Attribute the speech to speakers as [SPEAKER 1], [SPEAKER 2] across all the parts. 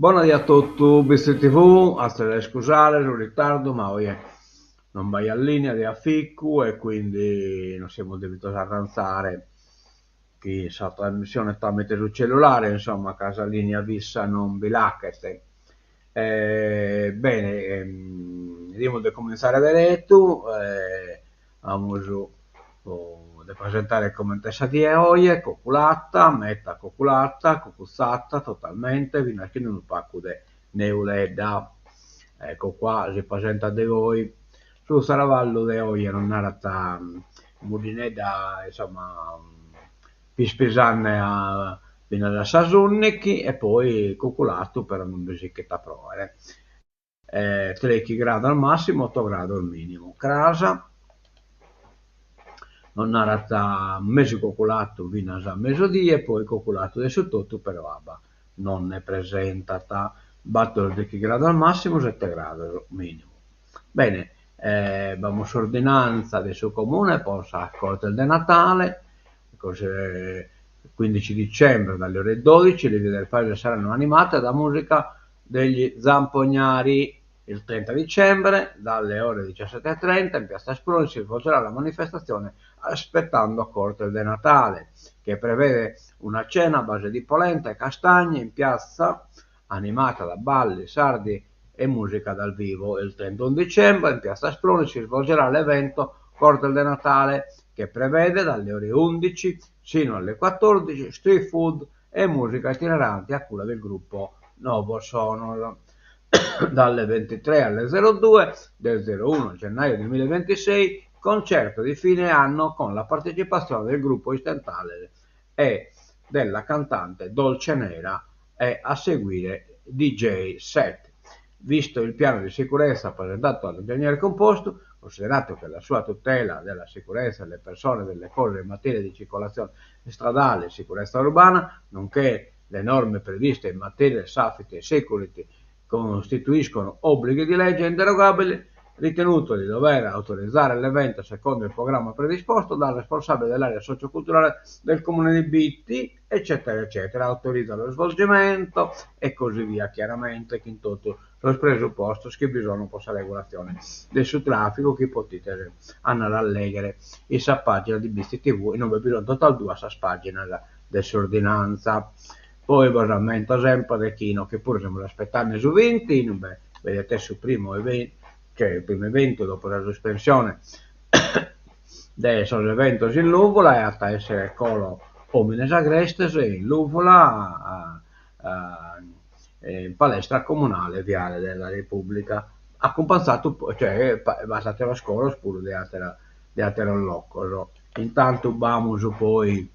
[SPEAKER 1] Bona die a totu, Bitzi TV, atzes a iscusare su ritardu ma oje non b'aiat linea de aficu e quindi nos semus devidos arranzare chin sa trasmissione tramite su cellulare, insomma, ca sa linea fissa non bi l'achet. Bene, dimus de cuminzare deretu, amus de presentare comente est sa die oje, coculata, meta coculata, cucutzata totalmente, finas chin unu pacu de neuledda. Ecco qua, si presentat de goi. Su zaravallu de oje nos narat muddinedda, insomma, pispisande a finas a sas unnichi e poi cuculatu però non bi sichit a proere. Treichi grados massimu, otto grados minimu. Cras nos narat mesu coculatu finas a mesudie, poi coculatu de su totu però abba non nde presentat. Battordichi grados massimu, sette grados minimu. Bene, b'amus s'ordinantza de su Comune po sas cortes de Natale, quindici dicembre dalle ore dodici le vie del paese saranno animate da musica degli zampognari. Il 30 dicembre dalle ore 17.30 in Piazza Asproni si svolgerà la manifestazione Aspettando Cortes de Natale, che prevede una cena a base di polenta e castagne in piazza animata da balli sardi e musica dal vivo. Il 31 dicembre in Piazza Asproni si svolgerà l'evento Cortes de Natale, che prevede dalle ore 11 sino alle 14 street food e musica itinerante a cura del gruppo Novo Sonor. Dalle 23 alle 02 del 01 gennaio 2026 concerto di fine anno con la partecipazione del gruppo Istentales e della cantante Dolce Nera e a seguire DJ set. Visto il piano di sicurezza presentato dall'ingegner Composto, considerato che la sua tutela della sicurezza delle persone e delle cose in materia di circolazione stradale e sicurezza urbana, nonché le norme previste in materia di safety e security costituiscono obblighi di legge inderogabili, ritenuto di dover autorizzare l'evento secondo il programma predisposto dal responsabile dell'area socioculturale del comune di Bitti, eccetera, eccetera, autorizza lo svolgimento e così via, chiaramente, chin totu sos presuppostos chi bi sono po sa regulazione de su trafficu chi potides andare a leghere in sa pagina di Bitzi TV inube bi sono totas duas sas paginas de s'ordinanza. Poi bos ammento sempre chi inoghe puru semus aspettende su vinti inube bi det esser su primu eventu, cioè il primu eventu dopo sa suspensione de sos eventos in Lùvula e at a essere Coro Omines Agrestes in Lùvula in palestra comunale Viale della Repubblica, acumpanzadu cioè b'at ateros coros puru de atera de ateros locos. Intantu b'amus poi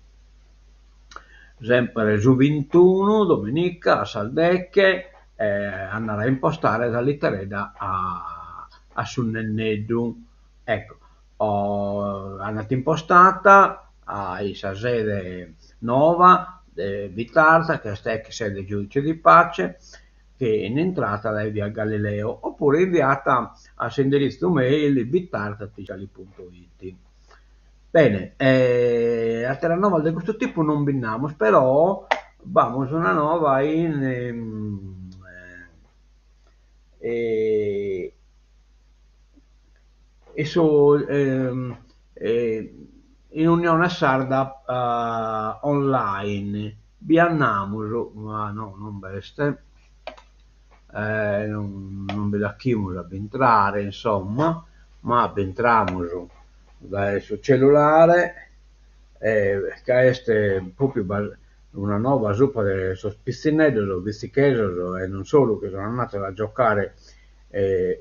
[SPEAKER 1] Semper su vintunu, dominica, a sas deche, andare a impostare sa literedda a a su nenneddu. Ecco, andat impostata a in sa sede nova de Bitarza, chi est ex sede giudice di pace, chi in intrata dae via Galileo, oppure inviata a s'indiritzu mail bitarza punto it. Bene, ateras novas de custu tipu non bi nd'amus, però b'amus una nova in in su in Unione Sarda Online, bi andamus, ma no non b'est, non bi l'achimus a b'intrare insomma, ma b'intramus dae su cellulare ca est propriu. Una nova subra de sos pitzinneddos bitzichesos e non solu chi sun andados a giocare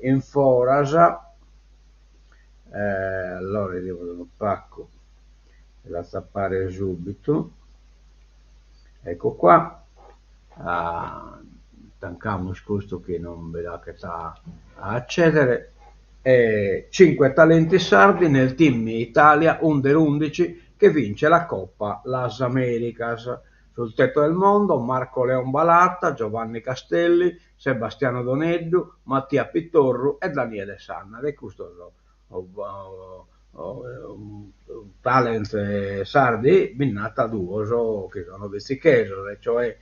[SPEAKER 1] in foras. Allora 'idimus unu pagu de l'atzapare subitu. Ecco qua. Tancamus custu chi non bi faghet a accedere. Cinque talenti sardi nel team Italia Under 11 che vince la Coppa Las Americas. Sul tetto del mondo Marco Leon Balata, Giovanni Castelli, Sebastiano Doneddu, Mattia Pittorru e Daniele Sanna. De custos talent sardi bi nd'at duos chi sono bitzichesos, e cioè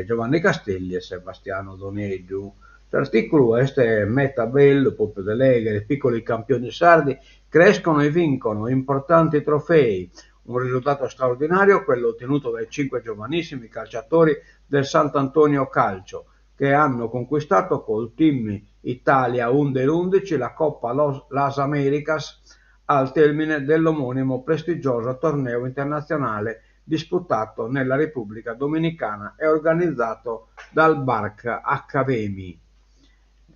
[SPEAKER 1] Giovanni Castelli e Sebastiano Doneddu. S'artìculu est meta bellu, pròpiu de lèghere, Piccoli campioni sardi crescono e vincono importanti trofei. Un risultato straordinario quello ottenuto dai cinque giovanissimi calciatori del Sant'Antonio Calcio, che hanno conquistato col team Italia Under 11 la Coppa Las Americas al termine dell'omonimo prestigioso torneo internazionale disputato nella Repubblica Dominicana e organizzato dal Barca Academy.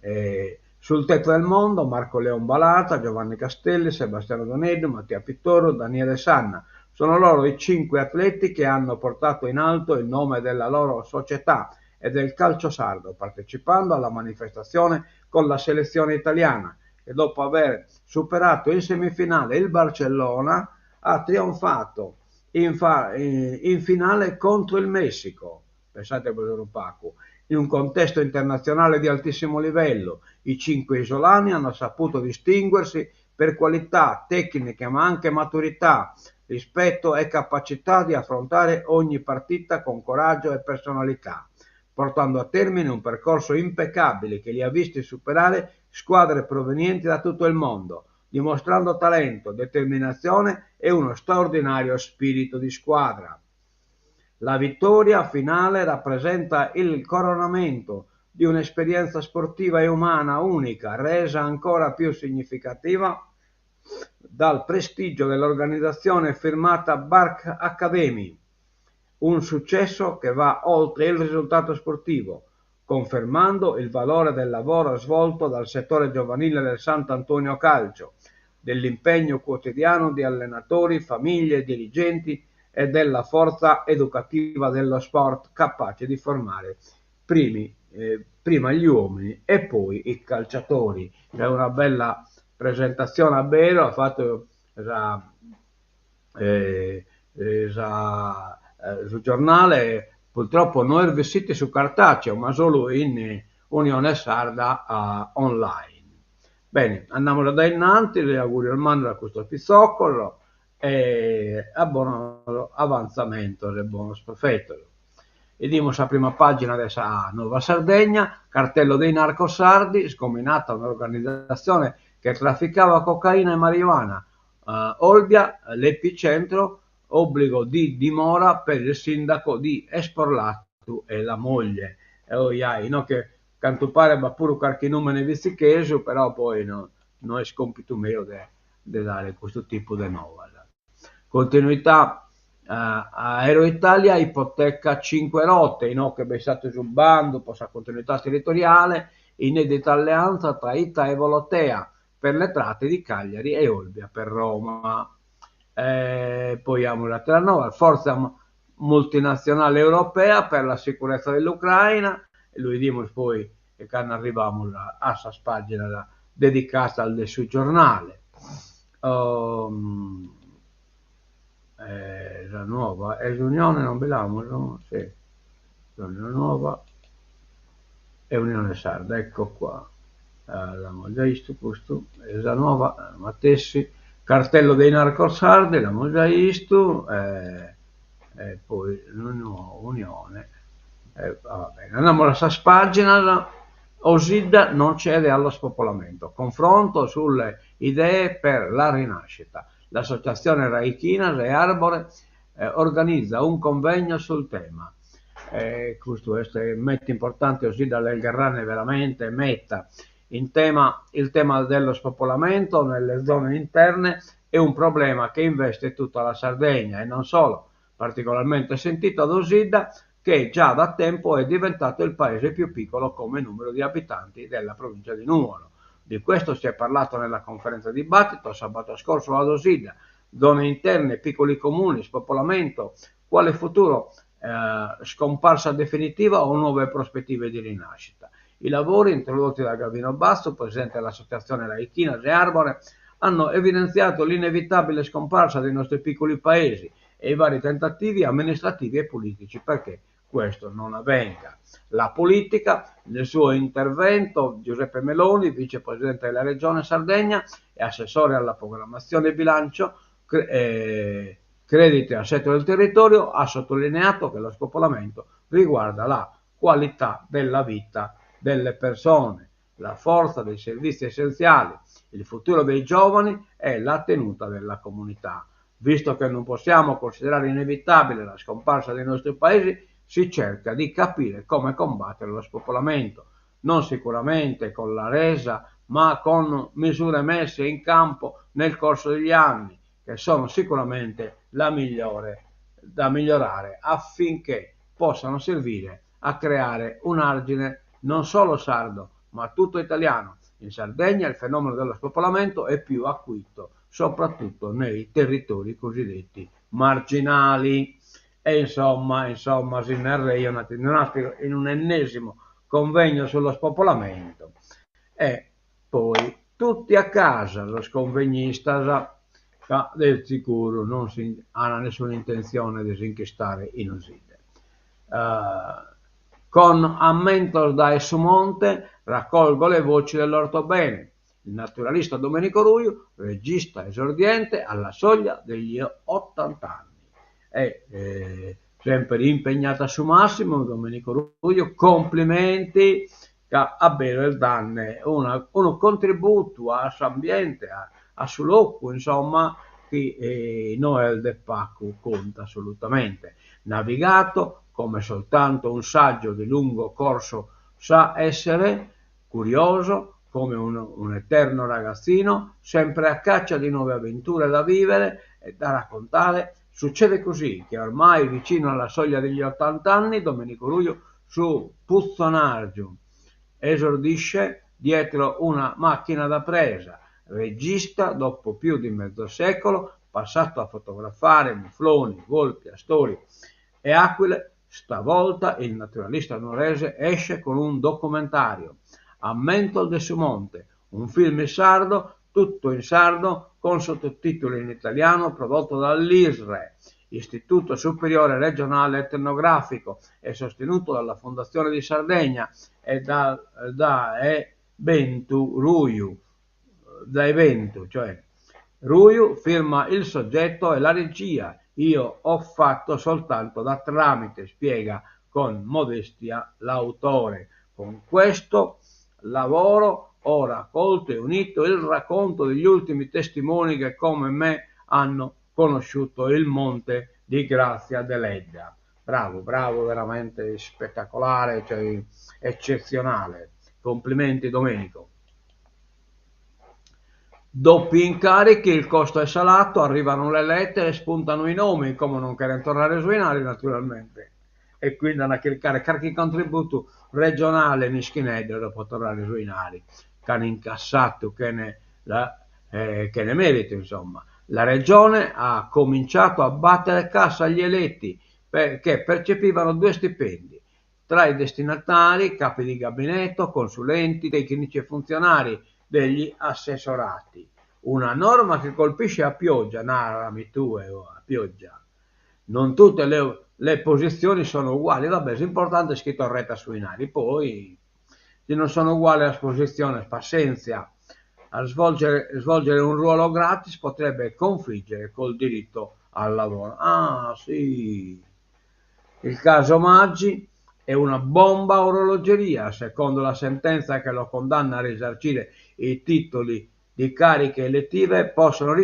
[SPEAKER 1] Eh, sul tetto del mondo Marco Leon Balata, Giovanni Castelli, Sebastiano Doneddu, Mattia Pittorru, Daniele Sanna. Sono loro i cinque atleti che hanno portato in alto il nome della loro società e del calcio sardo, partecipando alla manifestazione con la selezione italiana e dopo aver superato in semifinale il Barcellona ha trionfato in, fa- in finale contro il Messico. Pensate unu pagu. In un contesto internazionale di altissimo livello, i cinque isolani hanno saputo distinguersi per qualità tecniche ma anche maturità, rispetto e capacità di affrontare ogni partita con coraggio e personalità, portando a termine un percorso impeccabile che li ha visti superare squadre provenienti da tutto il mondo, dimostrando talento, determinazione e uno straordinario spirito di squadra. La vittoria finale rappresenta il coronamento di un'esperienza sportiva e umana unica, resa ancora più significativa dal prestigio dell'organizzazione firmata Bark Academy. Un successo che va oltre il risultato sportivo, confermando il valore del lavoro svolto dal settore giovanile del Sant'Antonio Calcio, dell'impegno quotidiano di allenatori, famiglie e dirigenti e della forza educativa dello sport capace di formare primi, eh, prima gli uomini e poi i calciatori. È una bella presentazione a beru, ha fatto sa, eh, eh, sa, eh, su giornale, purtroppo no est bessiti su cartaceo, ma solu in Unione Sarda uh, online. Bene, andamus a dae innantis, augurios mannos a custos pitzocos e a bonos avantzamentos e bonos profetos. 'Idimus sa prima pàgina de sa Nuova Sardegna, cartello dei narcos sardi, sgominata un'organizzazione che trafficava cocaina e marijuana. Uh, Olbia, l'epicentro, obbligo di dimora per il sindaco di Esporlatu e la moglie. E oiai, no che cantu paret b'at puru carchi nùmene bitzichesu, però poi no, no est còmpitu meu de, de dare custu tipu de novas. Continuità uh, Aeroitalia ipoteca cinque rotte, inoghe b'est istadu su bandu pro sa continuità territoriale, inedita alleanza tra Ita e Volotea per le tratte di Cagliari e Olbia per Roma. Eh, poi amus àtera nova, forza multinazionale europea per la sicurezza dell'Ucraina, e lu 'idimus poi cando arrivamus a, a sas pàginas dedicadas de su giornale. Um, eh, sa nuova e s'Unione non bi l'amus? Sì, l'Unione Nuova e Unione Sarda, ecco qua. Uh, l'amus già 'istu custu, e sa nuova, matessi, cartello dei narcos sardi, l'amus già 'istu, eh, e poi Unione, eh, va bene. Andiamo a sas pàginas, Osidda non cede allo spopolamento, confronto sulle idee per la rinascita. L'associazione Raichinas e Arbore eh, organizza un convegno sul tema. Eh, custu est meta importante, Osidda l'est gherrande veramente meta. In tema, il tema dello spopolamento nelle zone interne è un problema che investe tutta la Sardegna e non solo. Particolarmente sentito ad Osidda, che già da tempo è diventato il paese più piccolo come numero di abitanti della provincia di Nuoro. Di questo si è parlato nella conferenza dibattito sabato scorso ad Osidda. Zone interne, piccoli comuni, spopolamento, quale futuro? Scomparsa definitiva o nuove prospettive di rinascita? I lavori, introdotti da Gavino Bazzu, presidente dell'associazione Raichinas e Arbore, hanno evidenziato l'inevitabile scomparsa dei nostri piccoli paesi e i vari tentativi amministrativi e politici perché questo non avvenga. La politica, nel suo intervento, Giuseppe Meloni, vicepresidente della Regione Sardegna e assessore alla programmazione e bilancio, credito e assetto del territorio, ha sottolineato che lo spopolamento riguarda la qualità della vita delle persone, la forza dei servizi essenziali, il futuro dei giovani e la tenuta della comunità. Visto che non possiamo considerare inevitabile la scomparsa dei nostri paesi, si cerca di capire come combattere lo spopolamento, non sicuramente con la resa, ma con misure messe in campo nel corso degli anni, che sono sicuramente la migliore da migliorare affinché possano servire a creare un argine non solo sardo, ma tutto italiano. In Sardegna il fenomeno dello spopolamento è più acuito, soprattutto nei territori cosiddetti marginali. E insomma, si narra in un ennesimo convegno sullo spopolamento. E poi tutti a casa, sos convegnistas, ca de sicuru non si ana nessuna intentzione de si nch'istare in Osidda. Con Ammentos dae su monte raccolgo le voci dell'Ortobene. Il naturalista Domenico Ruiu, regista esordiente alla soglia degli ottant'anni. E semper impegnatu a su massimu Domenico Ruiu, complimenti ca a beru est dande una unu contributu a s'ambiente, a su locu, insomma, chi no est de pacu contu assolutamente. Navigato come soltanto un saggio di lungo corso sa essere, curioso come un eterno ragazzino, sempre a caccia di nuove avventure da vivere e da raccontare. Succede così che ormai vicino alla soglia degli 80 anni, Domenico Ruiu su Puzzonargiu esordisce dietro una macchina da presa, regista dopo più di mezzo secolo, passato a fotografare mufloni, volpi, astori e aquile. Stavolta il naturalista nuorese esce con un documentario, Ammentos de su Monte, un film sardo, tutto in sardo, con sottotitoli in italiano, prodotto dall'ISRE, Istituto Superiore Regionale Etnografico, e sostenuto dalla Fondazione di Sardegna e da, da e Bentu Ruiu, da Evento, cioè Ruiu firma il soggetto e la regia. Io ho fatto soltanto da tramite, spiega con modestia l'autore. Con questo lavoro ho raccolto e unito il racconto degli ultimi testimoni che come me hanno conosciuto il monte di Grazia Deledda. Bravo, bravo, veramente spettacolare, eccezionale. Complimenti Domenico. Doppi incarichi, il costo è salato, arrivano le lettere, spuntano i nomi, come non queren torrare su 'inari naturalmente. E quindi an a chircare carchi contributu regionale mischineddos po torrare su 'inari, ch'an incassatu chene la chene meritu insomma. La regione ha cominciato a battere cassa agli eletti che percepivano due stipendi. Tra i destinatari, capi di gabinetto, consulenti, tecnici e funzionari degli assessorati. Una norma che colpisce a pioggia, narami tue, oh, a pioggia. Non tutte le posizioni sono uguali, vabbè, l'importante est chi torret su 'inari, poi se non sono uguali a posizione, pazienza, a svolgere un ruolo gratis potrebbe confliggere col diritto al lavoro. Ah, sì. Il caso Maggi è una bomba a orologeria, secondo la sentenza che lo condanna a risarcire i titoli di cariche elettive possono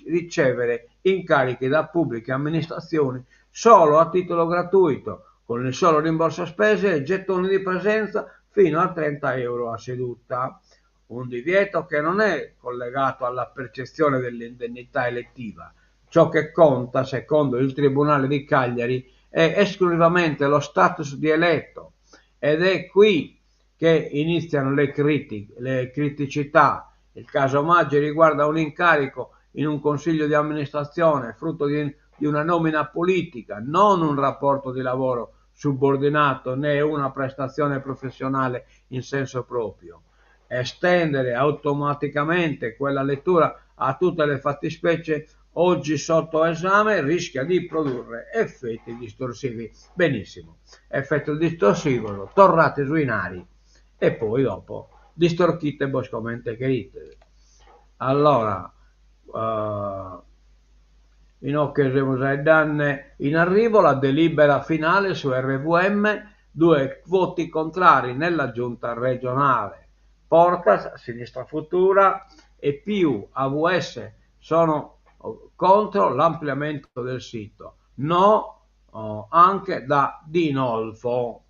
[SPEAKER 1] ricevere incarichi da pubbliche amministrazioni solo a titolo gratuito, con il solo rimborso spese e gettoni di presenza fino a 30 euro a seduta. Un divieto che non è collegato alla percezione dell'indennità elettiva. Ciò che conta, secondo il Tribunale di Cagliari, è esclusivamente lo status di eletto ed è qui che iniziano le critiche, le criticità. Il caso Maggi riguarda un incarico in un consiglio di amministrazione, frutto di, di una nomina politica, non un rapporto di lavoro subordinato né una prestazione professionale in senso proprio. Estendere automaticamente quella lettura a tutte le fattispecie oggi sotto esame rischia di produrre effetti distorsivi. Benissimo, effetto distorsivo, torrate su inari e poi dopo distorchite bos comente cherites. Allora, uh, inoghe semus faeddende in arrivo la delibera finale su RVM, due voti contrari nella giunta regionale. Portas, Sinistra Futura e Piu AVS sono contro l'ampliamento del sito. No oh, anche da Dinolfo.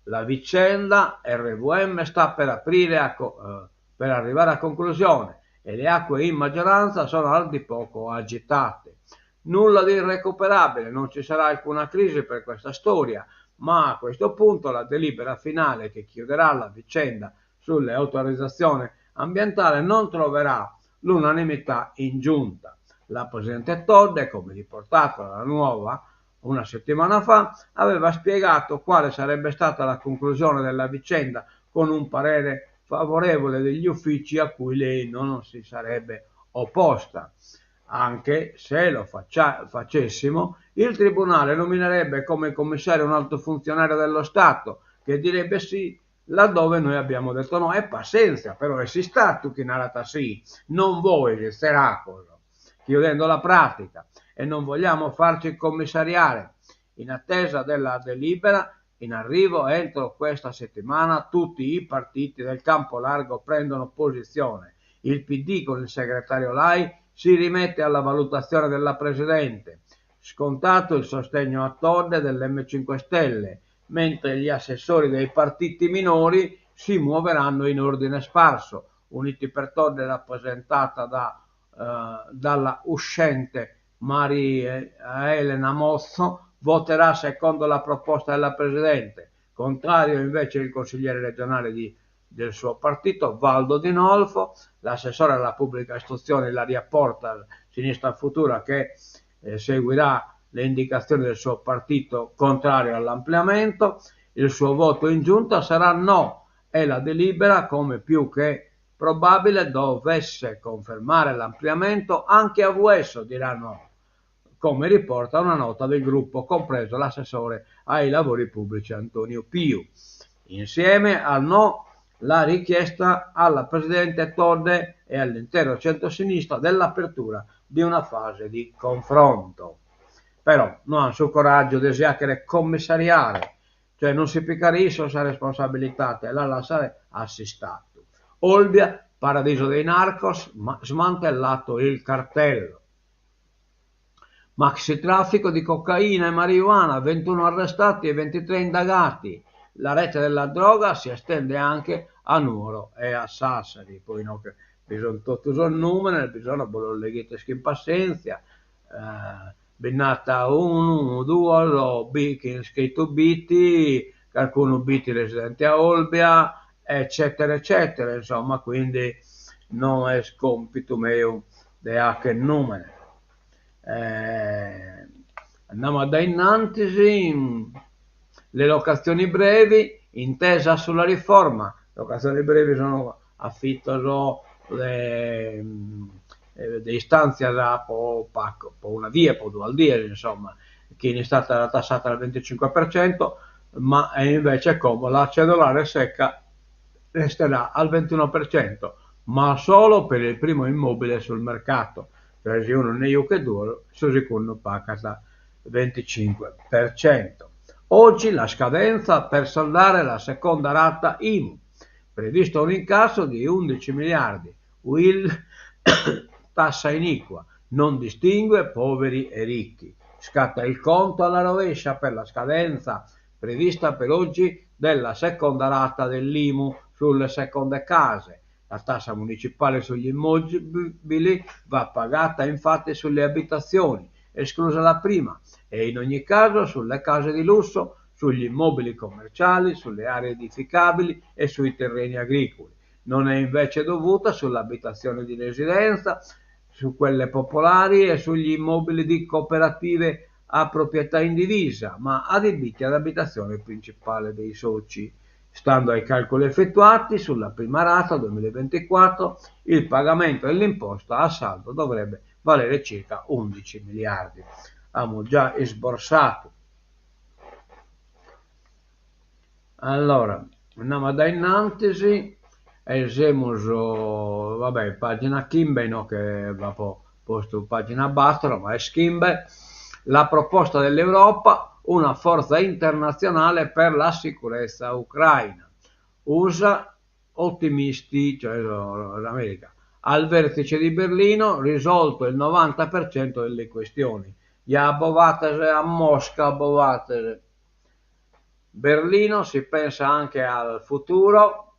[SPEAKER 1] La vicenda RVM sta per, aprire a, eh, per arrivare a conclusione e le acque in maggioranza sono al di poco agitate. Nulla di irrecuperabile, non ci sarà alcuna crisi per questa storia, ma a questo punto la delibera finale che chiuderà la vicenda sulle autorizzazioni ambientali non troverà l'unanimità in giunta. La Presidente Todde, come riportato dalla Nuova una settimana fa, aveva spiegato quale sarebbe stata la conclusione della vicenda con un parere favorevole degli uffici a cui lei non si sarebbe opposta. Anche se lo faccia, facessimo, il Tribunale nominerebbe come commissario un alto funzionario dello Stato che direbbe sì laddove noi abbiamo detto no. E pazienza, però è Stato chi narat sì, non voi, tzeracos, chiudendo la pratica. E non vogliamo farci commissariare. In attesa della delibera in arrivo entro questa settimana tutti i partiti del campo largo prendono posizione. Il PD con il segretario Lai si rimette alla valutazione della Presidente. Scontato il sostegno a Todde dell'M5 Stelle, mentre gli assessori dei partiti minori si muoveranno in ordine sparso. Uniti per Todde rappresentata da, eh, dalla uscente Maria Elena Mozzo voterà secondo la proposta della Presidente, contrario invece il consigliere regionale di, del suo partito Valdo Dinolfo, l'assessore alla pubblica istruzione Ilaria Porta, Sinistra Futura, che eh, seguirà le indicazioni del suo partito contrario all'ampliamento, il suo voto in giunta sarà no e la delibera, come più che probabile, dovesse confermare l'ampliamento, anche AVS dirà no come riporta una nota del gruppo, compreso l'assessore ai lavori pubblici Antonio Piu. Insieme al no la richiesta alla Presidente Todde e all'intero centrosinistra dell'apertura di una fase di confronto. Però no han su coraggio de si 'achere commissariare, cioè non si picare issos sa responsabilidade e la lassare a s'Istadu. Olbia, paradiso dei narcos, ma smantellato il cartello. Maxi traffico di cocaina e marijuana, 21 arrestati e 23 indagati. La rete della droga si estende anche a Nuoro e a Sassari. Poi no, che bi sun totu sos numenes, bisogna bos los leghides chin passentzia. Eh, bi nd'at unu, duos, bi, chin iscritu Biti, carcunu Biti residente a Olbia, eccetera eccetera, insomma, quindi no est compitu meu de 'achere numenes. Eh, andamus a dae innantis, le locazioni brevi, intesa sulla riforma, locazioni brevi sono afitos de de istantzias po pagu, po una die, po duas dies, insomma, chi in istate era tassata al 25%, ma invece como la cedolare secca resterà al 21%, ma solo per il primo immobile sul mercato, cioè si unu nde juchet duos, su segundu pagat 25%. Oggi la scadenza per saldare la seconda rata IMU, previsto un incasso di 11 miliardi. Uil tassa iniqua, non distingue poveri e ricchi. Scatta il conto alla rovescia per la scadenza prevista per oggi della seconda rata dell'IMU sulle seconde case. La tassa municipale sugli immobili va pagata infatti sulle abitazioni, esclusa la prima, e in ogni caso sulle case di lusso, sugli immobili commerciali, sulle aree edificabili e sui terreni agricoli. Non è invece dovuta sull'abitazione di residenza, su quelle popolari e sugli immobili di cooperative a proprietà indivisa, ma adibiti ad abitazione principale dei soci. Stando ai calcoli effettuati, sulla prima rata 2024 il pagamento dell'imposta a saldo dovrebbe valere circa 11 miliardi. Abbiamo già sborsato. Allora, andiamo a dai innantis e semus, vabbè, pagina chimbe, no che apo postu pagina bator, ma est chimbe, la proposta dell'Europa, una forza internatzionale per la sicurezza ucraina. Usa ottimisti, cioè l'America, al vertice di Berlino risolto il 90% delle questioni. Ja bovates a Mosca, bovates. Berlino si pensa anche al futuro,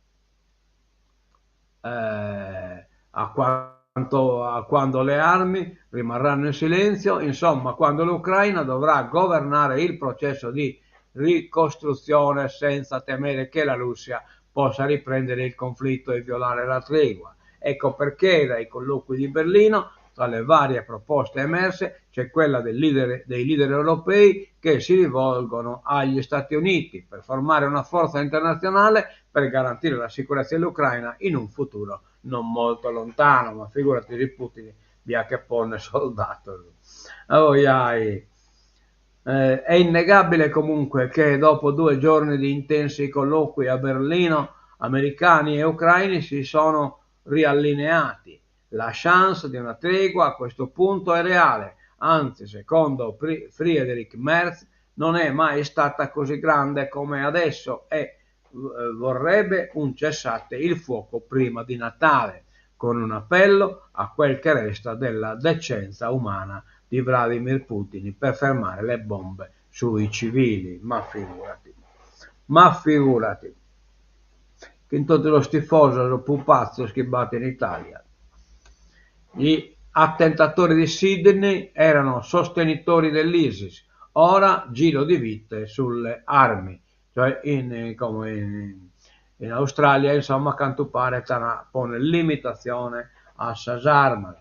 [SPEAKER 1] eh, a quanto, a quando le armi rimarranno in silenzio, insomma, quando l'Ucraina dovrà governare il processo di ricostruzione senza temere che la Russia possa riprendere il conflitto e violare la tregua. Ecco perché dai colloqui di Berlino, tra le varie proposte emerse, c'è quella del leader, dei leader europei che si rivolgono agli Stati Uniti per formare una forza internazionale per garantire la sicurezza dell'Ucraina in un futuro non molto lontano, ma figurati si Putin bi at che ponner soldados. Ojai. Eh, è innegabile comunque che dopo due giorni di intensi colloqui a Berlino, americani e ucraini si sono riallineati. La chance di una tregua a questo punto è reale, anzi, secondo Friedrich Merz, non è mai stata così grande come adesso e eh, vorrebbe un cessate il fuoco prima di Natale, con un appello a quel che resta della decenza umana di Vladimir Putin per fermare le bombe sui civili. Ma figurati, ma figurati. Chin totu sos tifosos pupatzos chi b'at in Italia. Gli attentatori di Sydney erano sostenitori dell'ISIS, ora giro di vite sulle armi. Cioè in, come in, in Australia, insomma, a cantu paret an a ponner limitatzione a sas armas.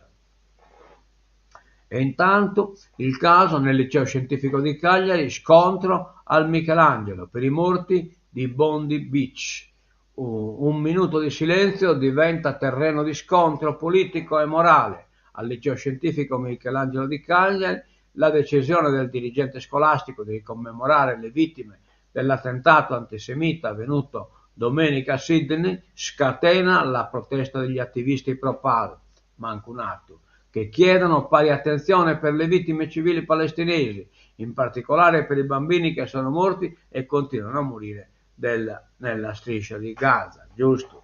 [SPEAKER 1] E intanto il caso nel liceo scientifico di Cagliari, scontro al Michelangelo per i morti di Bondi Beach. Un minuto di silenzio diventa terreno di scontro politico e morale. Al liceo scientifico Michelangelo di Cagliari la decisione del dirigente scolastico di commemorare le vittime dell'attentato antisemita avvenuto domenica a Sydney scatena la protesta degli attivisti pro-PAL, mancu un'attu, che chiedono pari attenzione per le vittime civili palestinesi, in particolare per i bambini che sono morti e continuano a morire del, nella striscia di Gaza. Giusto?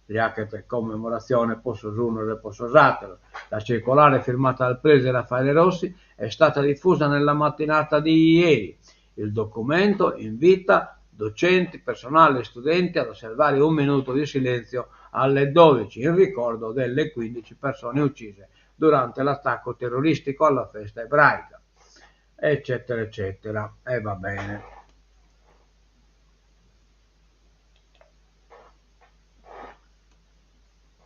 [SPEAKER 1] Che commemorazione po sos unos e po sos àteros. La circolare firmata dal preside Raffaele Rossi è stata diffusa nella mattinata di ieri. Il documento invita docenti, personale e studenti ad osservare un minuto di silenzio alle 12 in ricordo delle 15 persone uccise durante l'attacco terroristico alla festa ebraica, eccetera, eccetera. E va bene.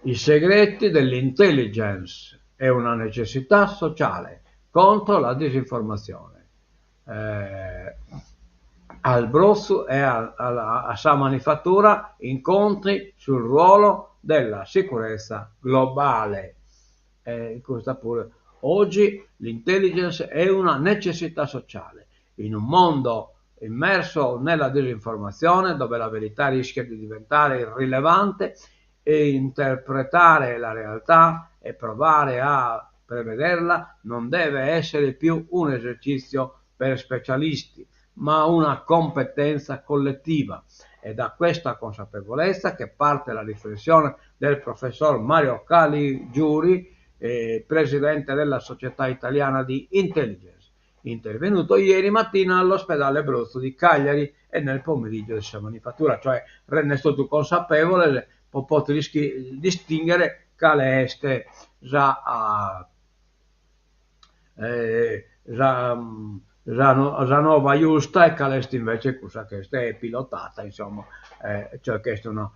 [SPEAKER 1] I segreti dell'intelligence è una necessità sociale contro la disinformazione. Eh, al Brotzu e a, a, a sa manifattura incontri sul ruolo della sicurezza globale. Eh, questa pure. Oggi l'intelligence è una necessità sociale. In un mondo immerso nella disinformazione, dove la verità rischia di diventare irrilevante, e interpretare la realtà e provare a prevederla non deve essere più un esercizio per specialisti, ma una competenza collettiva. È da questa consapevolezza che parte la riflessione del professor Mario Caligiuri, eh, presidente della Società Italiana di Intelligence, intervenuto ieri mattina all'ospedale Brotzu di Cagliari e nel pomeriggio di sa manifattura, cioè rendes totu consapevoles. po pòdere distìnghere cale est sa sa sa nova giusta e cale est invece cussa chi est pilotata, insomma, cioè chi est una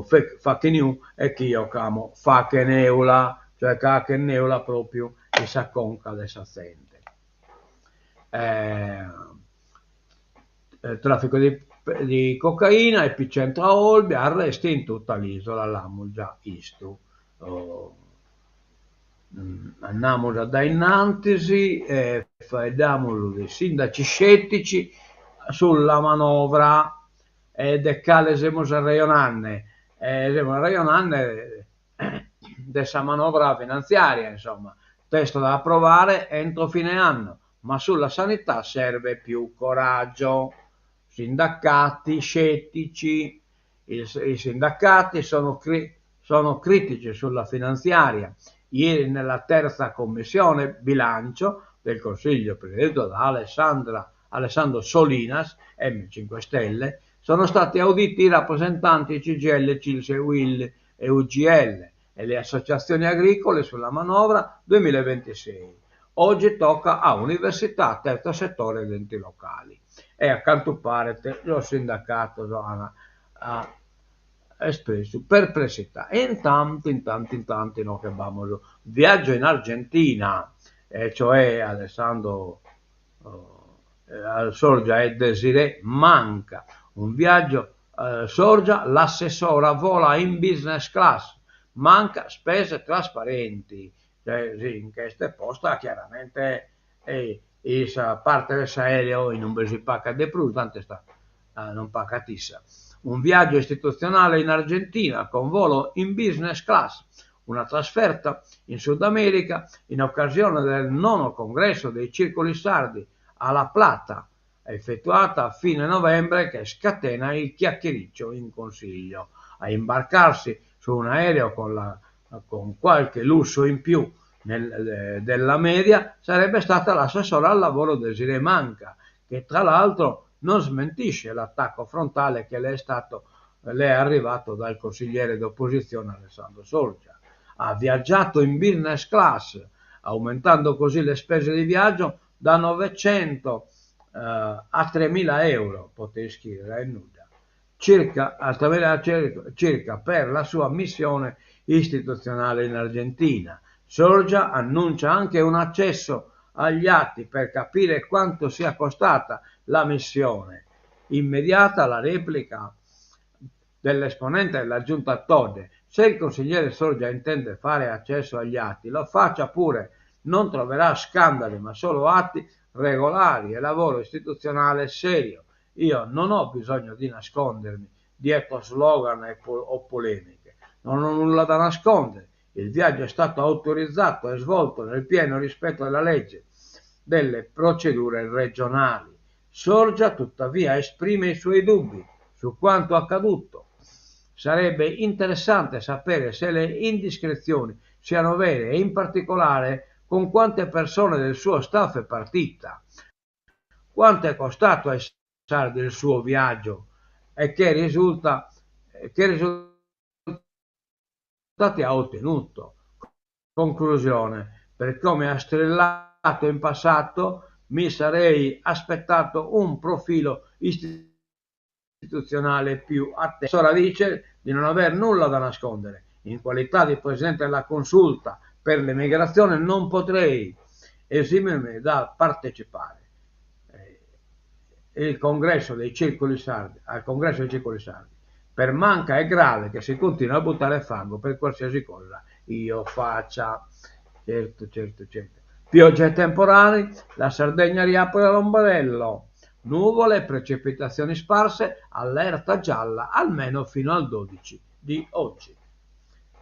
[SPEAKER 1] fake news e chi 'ocamos fake neula, cioè ca 'achet neula propriu in sa conca de sa zente. Traffico di cocaina, epicentro a Olbia, arresti in tutta l'isola, l'amus già 'istu. Andamus a dae innantis e faeddamus de sindaci scettici sulla manovra e de cale semus arrejonande? Semus arrejonande de sa manovra finantziaria, insomma, testo da approvare entro fine anno, ma sulla sanità serve più coraggio. Sindacati scettici, i sindacati sono sono critici sulla finanziaria. Ieri nella terza commissione bilancio del Consiglio presieduto da Alessandra, Alessandro Solinas, M5 Stelle, sono stati auditi i rappresentanti CGIL, CILS, UIL e UGL e le associazioni agricole sulla manovra 2026. Oggi tocca a università, terzo settore ed enti locali. E a cantu paret sos sindacatos an espressu perplessità. E intantu, intantu, intantu inoghe b'amus viaggio in Argentina, e cioè Alessandro Sorgia e Desirée Manca, un viaggio Sorgia, l'assessora vola in business class, Manca spese trasparenti, cioè si nch'est posta chiaramente in sa parte de s'aereo in ube si pagat de prus, tantu est non pagat issa. Un viaggio istituzionale in Argentina con volo in business class, una trasferta in Sud America in occasione del nono congresso dei circoli sardi a La Plata, effettuata a fine novembre che scatena il chiacchiericcio in Consiglio. A imbarcarsi su un aereo con la con qualche lusso in più nel, della media sarebbe stata l'assessora al lavoro Desirée Manca, che tra l'altro non smentisce l'attacco frontale che le è stato le è arrivato dal consigliere d'opposizione Alessandro Sorgia. Ha viaggiato in business class, aumentando così le spese di viaggio da 900 eh, a 3.000 euro, potete scrivere, è nudda, circa, a 3.000 circa per la sua missione istituzionale in Argentina. Sorgia annuncia anche un accesso agli atti per capire quanto sia costata la missione. Immediata la replica dell'esponente della giunta Todde. Se il consigliere Sorgia intende fare accesso agli atti, lo faccia pure, non troverà scandali, ma solo atti regolari e lavoro istituzionale serio. Io non ho bisogno di nascondermi dietro slogan e po- o polemiche. Non ho nulla da nascondere. Il viaggio è stato autorizzato e svolto nel pieno rispetto della legge, delle procedure regionali. Sorgia tuttavia esprime i suoi dubbi su quanto accaduto. Sarebbe interessante sapere se le indiscrezioni siano vere e in particolare con quante persone del suo staff è partita. Quanto è costato ai sardi il suo viaggio e che, risulta, che risultati ha ottenuto. Conclusione, per come ha strillato in passato, mi sarei aspettato un profilo istituzionale più attento. Sora dice di non aver nulla da nascondere. In qualità di presidente della consulta per l'emigrazione non potrei esimermi da partecipare. Il congresso dei circoli sardi, al congresso dei circoli sardi. Per Manca è grave che si continua a buttare fango per qualsiasi cosa io faccia. Certo, certo, certo. Piogge e temporali, la Sardegna riapre l'ombrello. Nuvole, precipitazioni sparse, allerta gialla almeno fino al 12 di oggi.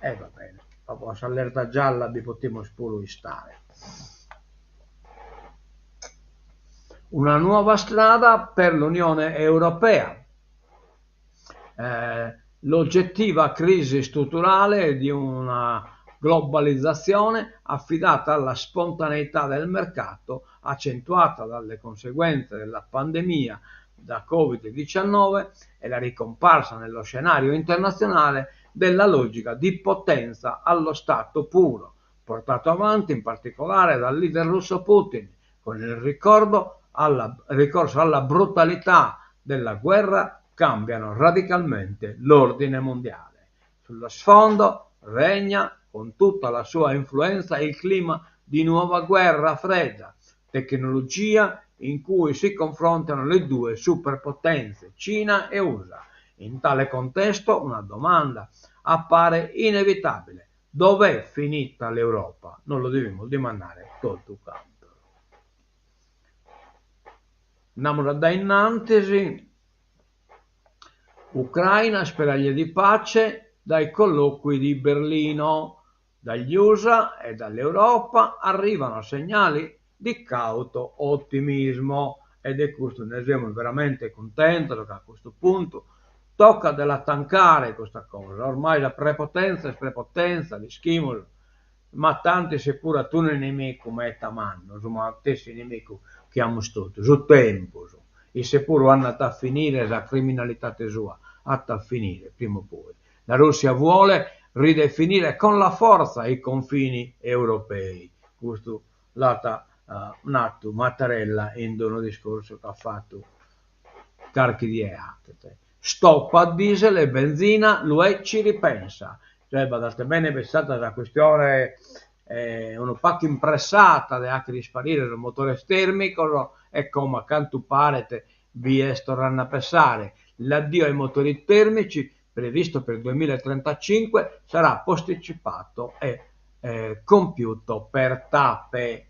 [SPEAKER 1] E va bene, dopo allerta gialla bi potimus puru istare. Una nuova strada per l'Unione Europea. Eh, l'oggettiva crisi strutturale di una globalizzazione affidata alla spontaneità del mercato, accentuata dalle conseguenze della pandemia da Covid-19 e la ricomparsa nello scenario internazionale della logica di potenza allo stato puro, portato avanti in particolare dal leader russo Putin, con il ricordo alla, ricorso alla brutalità della guerra cambiano radicalmente l'ordine mondiale. Sullo sfondo regna con tutta la sua influenza il clima di nuova guerra fredda, tecnologia in cui si confrontano le due superpotenze, Cina e USA. In tale contesto una domanda appare inevitabile. Dov'è finita l'Europa? Nos lu devimus dimandare totu cantos. Andamus a dae innantis. Ucraina, speraglie di pace dai colloqui di Berlino. Dagli USA e dall'Europa arrivano segnali di cauto ottimismo e de custu nde semus veramente cuntentos ca a custu puntu tocat de la tancare custa cosa, ormai sa prepotenza est prepotenza, l'ischimus, ma tantis isse puru at unu inimicu meta mannu, su matessi inimicu chi amus totu, su tempus, isse puru andat a finire sa criminalidade sua, at a finire prima o poi. La Russia vuole ridefinire con la forza i confini europei, custu l'at natu Mattarella in unu discursu chi at fatu carchi die faghet. Stop a diesel e benzina, l'UE ci ripensa. Cioè, badate bene, b'est istada sa chistione unu pagu impressata de fagher isparire sos motores termicos e como a cantu paret bi est torrende a pensare. L'addio ai motori termici previsto per il 2035 sarà posticipato e compiuto per tappe,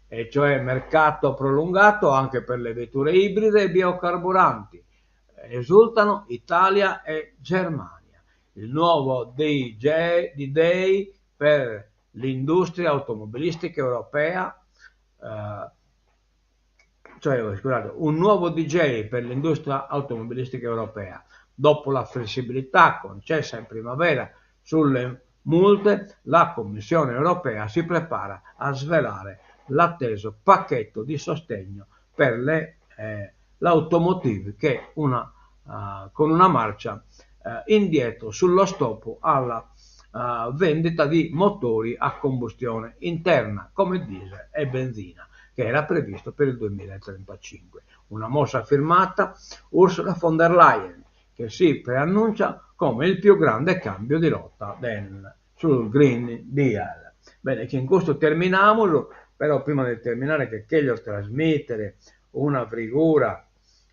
[SPEAKER 1] e cioè mercato prolungato anche per le vetture ibride e biocarburanti. Esultano Italia e Germania. Il nuovo DJ, D-Day per l'industria automobilistica europea, eh, cioè, scusate, un nuovo DJ per l'industria automobilistica europea. Dopo la flessibilità concessa in primavera sulle multe, la Commissione europea si prepara a svelare l'atteso pacchetto di sostegno per le, eh, l'automotive che una, uh, con una marcia uh, indietro sullo stop alla uh, vendita di motori a combustione interna come diesel e benzina che era previsto per il 2035. Una mossa firmata Ursula von der Leyen che si preannuncia come il più grande cambio di rotta del, sul Green Deal. Bene, che in questo terminamus, però prima di terminare che cheglio trasmittere una figura,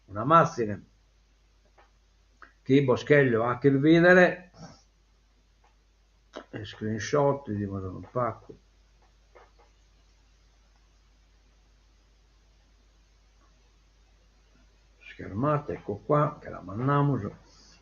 [SPEAKER 1] una mazzine, chi bos cheglio 'acher bidere, screenshot, 'idimus unu pagu. Schermata, ecco qua, che la mandamus.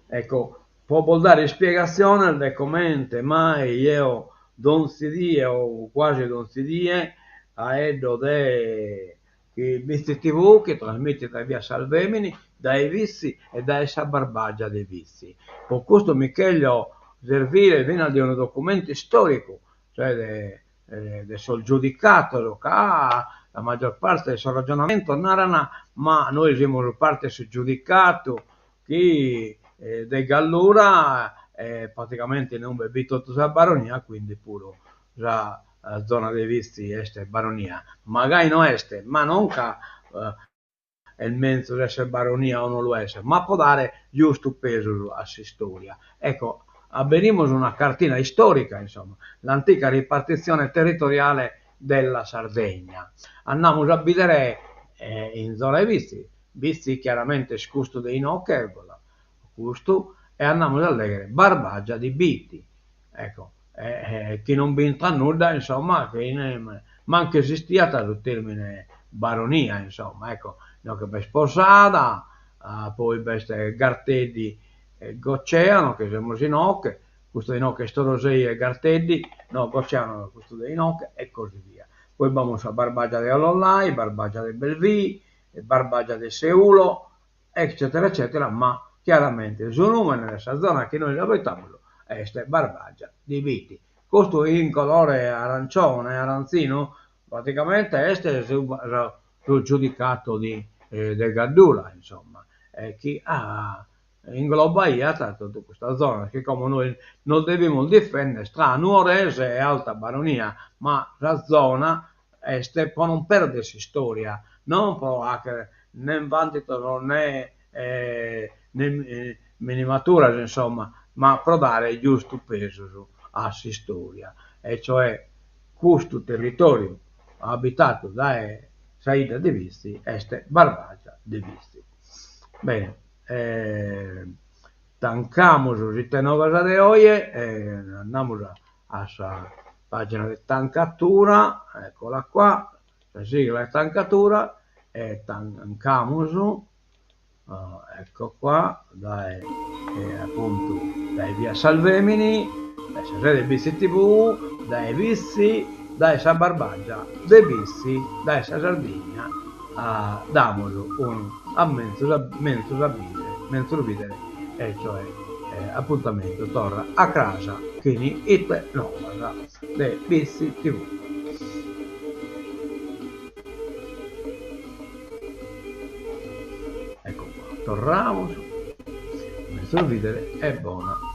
[SPEAKER 1] Ecco, po bos dare ispiegatziones de comente mai jeo donzi die o quasi donzi die 'aeddo de Bitzi TV chi trasmitit dae via Salvemini, dae Vitzi e dae sa Barbagia de Vitzi. Po custu mi cheglio servire finas de unu documentu istoricu, cioè de de sos giudicatos, ca sa maggior parte de sos ragionamentos naran ma nois semus parte 'e su giudicatu chi de Gallura praticamente inube b'it totu sa Baronia, quindi puru sa zona de Vitzi est Baronia. Ma gai no est, ma non ca est menzus esser Baronia o no lu esser, ma po dare giustu pesu a s'istoria. Ecco, aberimus una cartina istorica, insomma, l'antica ripartizione territoriale della Sardegna. Andamus a bidere in zona 'e Vitzi, Vitzi chiaramente est custu de inoche, custu, e andamus a leghere Barbagia di Bitti, ecco, chi non b'intrat nudda, insomma, chi mancu esistiat su termine baronia, insomma, ecco, inoghe b'est Posada, poi b'est Garteddi e Goceano, chi semus inoche, custu de inoche est Orosei e Garteddi, no, Goceano custu de inoche, e così via. Poi b'amus sa Barbagia de Ollolai, Barbagia de Belvì, Barbagia de Seulo, eccetera eccetera, ma chiaramente su numene de sa zona chi nois abitamus est Barbagia di Bitti. Custu in colore arancione, arantzinu, praticamente est su su giudicato di de Gaddura, insomma, e chi. Inglobaiat totu custa zona chi como nois nos devimus difender tra Nuorese e Alta Baronia, ma sa zona est pro non perder s'istoria, non pro 'acher nen bantidos ne minimaturas insomma, ma pro dare giustu pesus a s'istoria, e cioè custu territoriu abitadu dae sa 'idda de Bitzi est Barbagia de Bitzi. Bene tancamus s'Ite Novas de oje e andamus a sa pagina de tancatura, eccola qua, sa sigla 'e tancatura e tancamus, ecco qua, dae apuntu dae via Salvemini, dae sa sede Bitzi TV, dae Bitzi, dae sa Barbagia de Bitzi, dae sa Sardigna damus unu a menzus a menzus a bìdere, menzus bìdere e cioè apuntamentu torra a cras chin Ite Novas de Bitzi TV. Ecco qua, torramus, menzus bìdere e bona.